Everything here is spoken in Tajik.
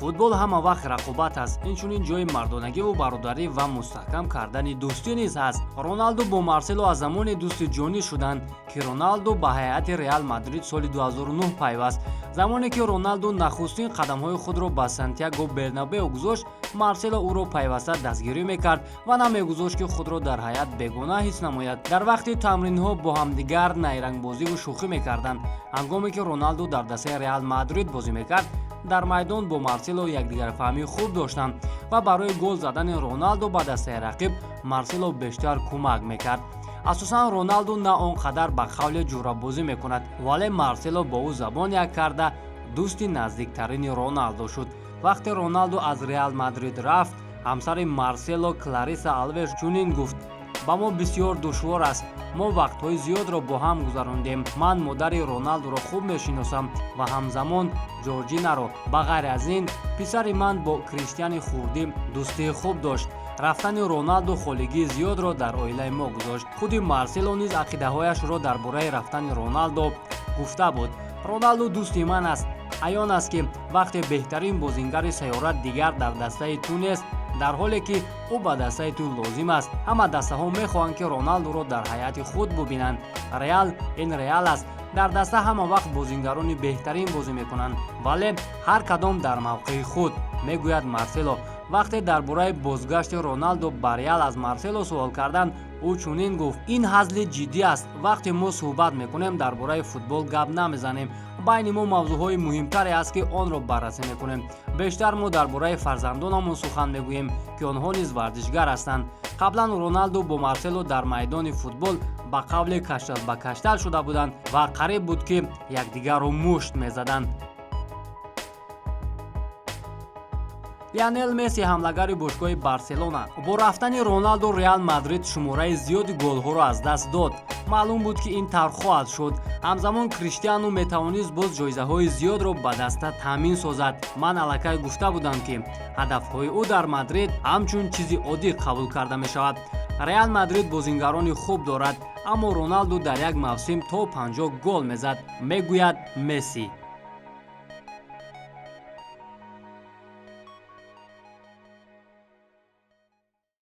Футбол ҳама вақт рақобат аст, инчунин ҷои мардонагиву бародарӣ ва мустаҳкам кардани дӯстӣ низ ҳаст. Роналду бо Марсело аз замоне дӯсти ҷонӣ шуданд, ки Роналду ба ҳайати Реал Мадрид соли 2009 пайваст. Замоне ки Роналду нахустин қадамҳои худро ба Сантяго Бернабео гузошт, Марсело ӯро пайваста дастгирӣ мекард ва намегузошт, ки худро дар ҳайат бегона ҳис намояд. Дар вақти тамринҳо бо ҳамдигар найрангбозиву шӯхӣ мекарданд. Ҳангоме ки Роналду дар дастаи Реал Мадрид бозӣ мекард, дар майдон бо Марсело якдигарфаҳмии хуб доштанд ва барои гол задани Роналду ба дастаи рақиб Марсело бештар кӯмак мекард. Асосан Роналду на он қадар ба қавле ҷурабозӣ мекунад, вале Марсело бо ӯ забон як карда, дӯсти наздиктарини Роналдо шуд. Вақте Роналду аз Реал Мадрид рафт, ҳамсари Марсело, Клариса Алвеш, чунин гуфт: «Ба мо бисёр душвор аст. Мо вақтҳои зиёдро бо ҳам гузарондем. Ман модари Роналдуро хуб мешиносам ва ҳамзамон Ҷорҷинаро. Ба ғайр аз ин, писари ман бо Криштиани хурдӣ дӯстии хуб дошт. Рафтани Роналду холигии зиёдро дар оилаи мо гузошт». Худи Марсело низ ақидаҳояшро дар бораи рафтани Роналдо гуфта буд: «Роналду дӯсти ман аст. Аён аст, ки вақте беҳтарин бозингари сайёра дигар дар дастаи ту нест, дар ҳоле ки ӯ ба дастаи ту лозим аст, ҳама дастаҳо мехоҳанд, ки Роналдуро дар ҳайати худ бубинанд. Реал ин Реал аст. Дар даста ҳама вақт бозингарони беҳтарин бозӣ мекунанд, вале ҳар кадом дар мавқеи худ», мегӯяд Марсело. Вақте дар бораи бозгашти Роналдо ба Реал аз Марсело суол карданд, ӯ чунин гуфт: «Ин ҳазли ҷиддӣ аст. Вақте мо суҳбат мекунем, дар бораи футбол гап намезанем. Байни мо мавзӯъҳои муҳимтаре аст, ки онро баррасӣ мекунем. Бештар мо дар бораи фарзандонамон сухан мегӯем, ки онҳо низ варзишгар ҳастанд». Қаблан Роналду бо Марсело дар майдони футбол ба қавле каштал ба каштал шуда буданд ва қариб буд, ки якдигарро мушт мезаданд. Лионел Месси, ҳамлагари бошгоҳи Барселона: «Бо рафтани Роналду Реал Мадрид шумораи зиёди голҳоро аз даст дод. Маълум буд, ки ин тавр хоҳад шуд. Ҳамзамон Криштиану метавонист боз ҷоизаҳои зиёдро ба даста таъмин созад. Ман аллакай гуфта будам, ки ҳадафҳои ӯ дар Мадрид ҳамчун чизи оддӣ қабул карда мешавад. Реал Мадрид бозингарони хуб дорад, аммо Роналду дар як мавсим то 50 гол мезад», мегӯяд Месси.